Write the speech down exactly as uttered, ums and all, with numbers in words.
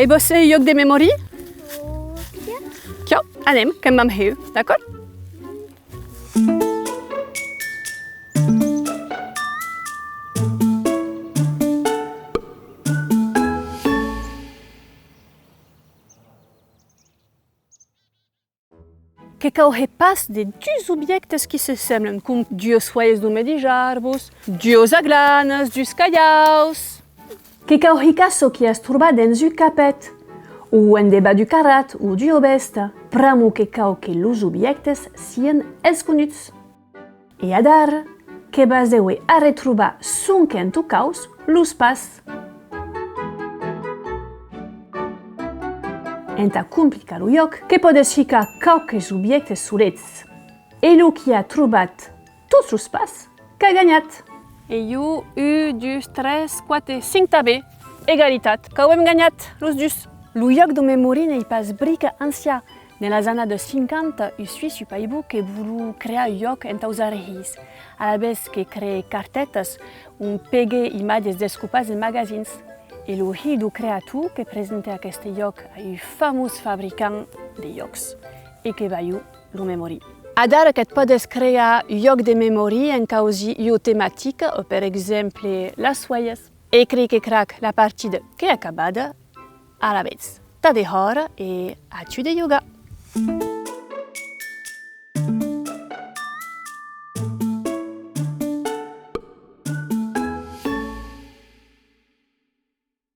E vòs hèr jòc de memòri? Tiò, anem, que'm vam hèr, d'acòrd? Que cau hèr pas de dus objèctes qui se semblan, com duas fuelhas deu medish arbos, duas aglanas, dus calhaus. Que cau hicar çò qui as trobat dens un capet, o en debat d'un carrat o d'ua vèsta, pr'amor que cau que los objèctes sian esconuts. E adara, que vas dever arretrobar sonque en tocaus los pas. Entà complicar lo jòc, que pòdes hicar quauques objèctes solets. E lo qui a trobat tots los pas, qu'a ganhat. E jo, un, dus, tres, quate, cinc tanben. Egalitat, qu'avem ganhat los dus. Lo jòc deu memòri n'ei pas brica ancian. Dens las annadas cinquanta, un suisse, un paibon, que voló crear un jòc entaus arrehirs. Alavetz que creèt cartetas on peguèt imatges descopats en magazins. E lo hilh deu creator que presentèt aqueste jòc a un famós fabricant de jòcs e que balhó lo memòri. Adara que't pòdes crear un jòc de memòri en causir ua tematica, o per exemple las fuelhas. E cric e crac, la partida qu'ei acabada. Alavetz, tà dehòra e a tu de jogar!